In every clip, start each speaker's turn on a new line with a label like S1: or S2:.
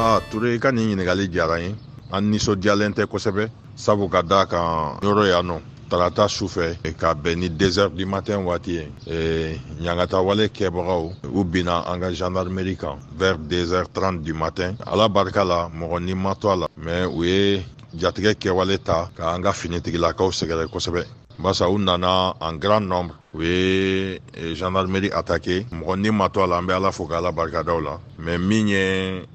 S1: Aa Ture, i ka nin ɲininkali diyara n ye. An nisɔndiyalen tɛ kosɛbɛ, sabu ka d'a kan yɔrɔ yan nɔ, tarata su fɛ ka bɛn ni 2 heures du matin waati ye, ɲangatawale kɛbagaw u binna an ka gendarmerie kan vers 2 heures 30 du matin. Ala barika la, mɔgɔ ni ma to a la, mais u ye jatigɛ kɛwale ta ka an ka finitigilakaw sɛgɛrɛ kosɛbɛ, barisa u nana en grand nombre, u ye gendarmerie attaqué, mɔgɔ ni ma to a la. An bɛ Ala fo k'Ala barika da o la. Mais min ye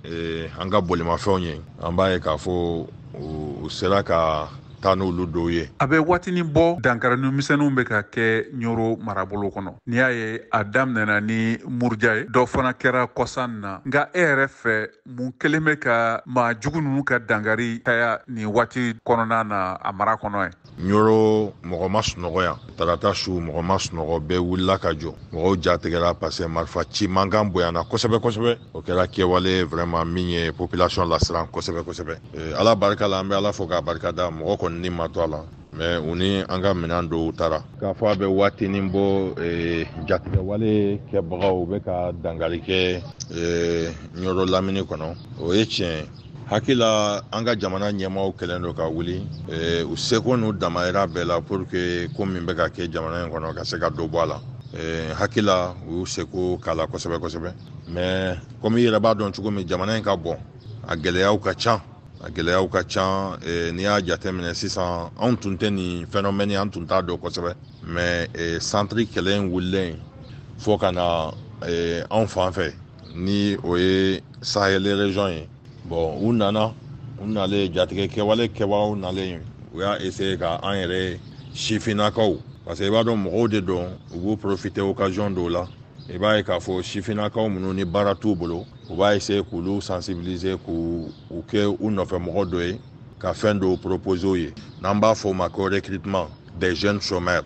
S1: an ka bolimafɛnw ye, an b'a ye k'a fɔ u sera ka taa n'olu dɔw ye.
S2: A bɛ waatinin bɔ, dankarani misɛnninw bɛ ka kɛ Ɲoro marabolo kɔnɔ. N'i y'a ye a daminɛna ni muruja ye, dɔ fana kɛra kɔsan na. Nka e yɛrɛ fɛ, mun kelen bɛ ka maa jugu ninnu ka dankari caya nin waati kɔnɔna na a mara kɔnɔ ye?
S1: Ɲoro mɔgɔ ma sunɔgɔ yan tarata su, mɔgɔ ma sunɔgɔ, bɛɛ wulila ka jɔ, mɔgɔw jatigɛra parce que marifa ci mankan bonyana kosɛbɛ kosɛbɛ. O kɛra kɛwale vraiment min ye population lasiran kosɛbɛ kosɛbɛ. Ala barika la, an bɛ Ala fo k'a barika da, mɔgɔ kɔni ni ma to a la, mais u ni an ka minɛn dɔw taara. K'a fɔ a bɛ waatinin bɔ, jatigɛwale kɛbagaw bɛ ka dankari kɛ Ɲoro lamini kɔnɔ, o ye tiɲɛ ye. Hakili la, an ka jamana ɲɛmaaw kɛlen don ka wuli u seko n'u damayira bɛɛ la pour que ko min bɛ ka kɛ jamana in kɔnɔ ka se ka dɔ bɔ a la. Hakili la, u y'u seko k'a la kosɛbɛ kosɛbɛ, mais komi i yɛrɛ b'a dɔn cogo min, jamana in ka bon, a gɛlɛyaw ka ca, a gɛlɛyaw ka ca. N'i y'a jateminɛ sisan, anw tun tɛ nin phénomène, an tun t'a dɔn kosɛbɛ, mais centre kɛlɛ in wulilen fo ka na anw fan fɛ, ni o ye Sahel région ye, bon, u nana, u nalen, jatigɛ kɛwale kɛbagaw nalen, u y'a essayer ka an yɛrɛ sifinnakaw, parce que i b'a dɔn mɔgɔw de don, u b'u profiter occasion dɔw la. I b'a ye k'a fɔ sifinnakaw minnu ni baara t'u bolo, u b'a essayer k'olu sensibiliser, k'u u kɛ u nɔfɛ mɔgɔ dɔ ye, ka fɛn dɔw proposer u ye, n'an b'a fɔ o ma ko recrutement des jeunes chômeurs.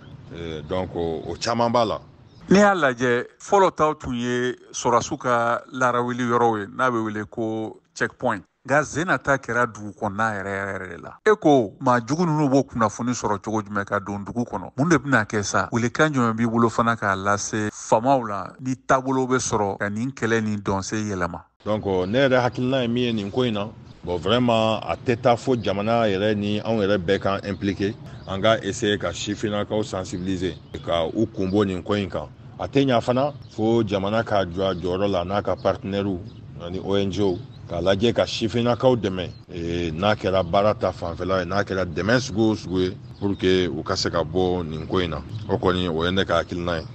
S1: Donc o caman b'a la.
S2: N'i y'a lajɛ, fɔlɔ taw tun ye sɔrɔdasiw ka larawuli yɔrɔw ye, n'a bɛ wele ko checkpoint, nka zena ta kɛra dugu kɔnɔna yɛrɛ yɛrɛ de la. E ko maa jugu ninnu b'o kunnafoni sɔrɔ cogo jumɛn ka don dugu kɔnɔ? Mun de bɛna kɛ sa? Welekan jumɛn b'i bolo fana k'a lase faamaw la, ni taabolo bɛ sɔrɔ ka nin kɛlɛ nin dɔnse yɛlɛma?
S1: Donc ne yɛrɛ hakilina ye min ye nin ko in na, bon, vraiment, a tɛ taa fo jamana yɛrɛ ni anw yɛrɛ bɛɛ kan impliqué, an ka essayer ka sifinnakaw sensibiliser ka u kun bɔ nin ko in kan. A tɛ ɲa fana fo jamana k'a jɔ a jɔyɔrɔ la n'a ka partenaires ani ONG, k'a lajɛ ka sifinnakaw dɛmɛ, n'a kɛra baara ta fanfɛla ye, n'a kɛra dɛmɛ sugu o sugu ye, pour que u ka se ka bɔ nin ko in na. O kɔni, o ye ne ka hakilina ye.